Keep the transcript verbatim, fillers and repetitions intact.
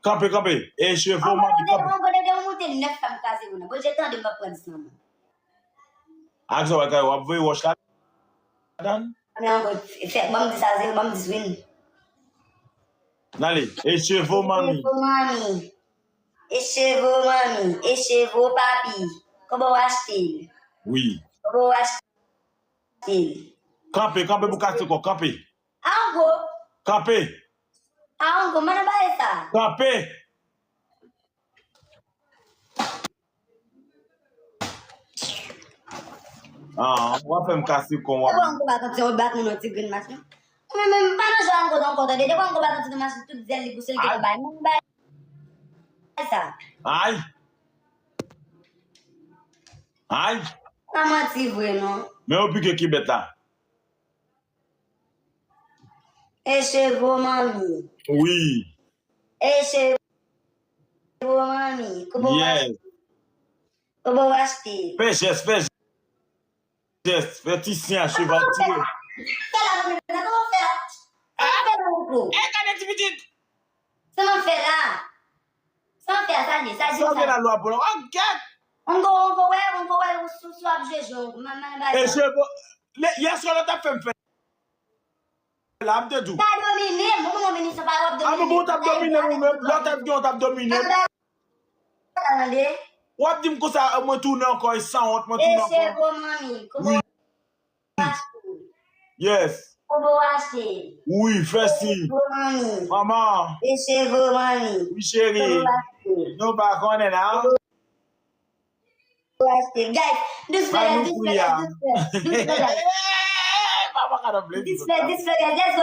Kanpe, kanpe. E cheve w manmi, kanpe. An gwo de ou moute nèf fanm kraze moun nan. Bondye tande m ap pran dis nan men. Ak sa w kay w ap voye wòch ladan. Men an gwo, fè, ban m dis a zewo, ban m dis win. N ale. E cheve w manmi. Cheve w manmi. E cheve w manmi. E cheve w papi. Kòman w achte l? Wi. Kòman w achte l? Kanpe, kanpe pou kase kò, kanpe. An gwo. Kanpe. An gwo, mwen nan bagay sa. Kanpe. Ah, w ap fè m kase kò w. Ou konn konba kont yon bat moun yon ti grenn machin. Mwen menm, m pa nan jwe an kontan ankò, tande. Depi w konn konba kont yon ti grenn machin, tout zèl li pouse, l gen bay. Mwen bay sa. Ay. Ay. Pa manti vre, non. Men yo pike ki bèt la. E cheve w manmi. Wi. E cheve w manmi. Kòman w achte? Yes. Kòman w achte? Fè jès, fè jès. Fè ti siy a cheve a tire. Fè la, mwen menm, nan kòman w fè la? Kòman w fè la, oncle? E gade ti pitit. Sa m ap fè la? Sa m ap fè la, sa l ye, sa l di Sa m w gen sa. La lwa pou la. An gèt. Oncle, oncle, wè, oncle, wè, ou sou, sou ap jwe jwe, oncle. Mwen, mwen, bay E sa. cheve. Yè swa lè w t ap fè m fè. La ap te di w. Pa domine m, ou konn domine sa pa w ap domine. A men bon w t ap domine m ou menm. Lè w t ap gen w t ap domine m. Tande? W ap di m konsa, mwen tounen ankò, e sanwont, mwen tounen E ankò. Cheve w manmi. Kòman w achte? Yes. Kòman w achte? Wi, fè siy. Cheve w manmi. Manman. E cheve w manmi. Wi, cheri. Kòman w achte? Nou pa konnen, la. Kòman w achte? Guys, dis Ba fè, nou dis pri fè, a. dis fè, dis fè, guys. Papa ka nan plezi. Dis fè, dis fè, guys. Let's go,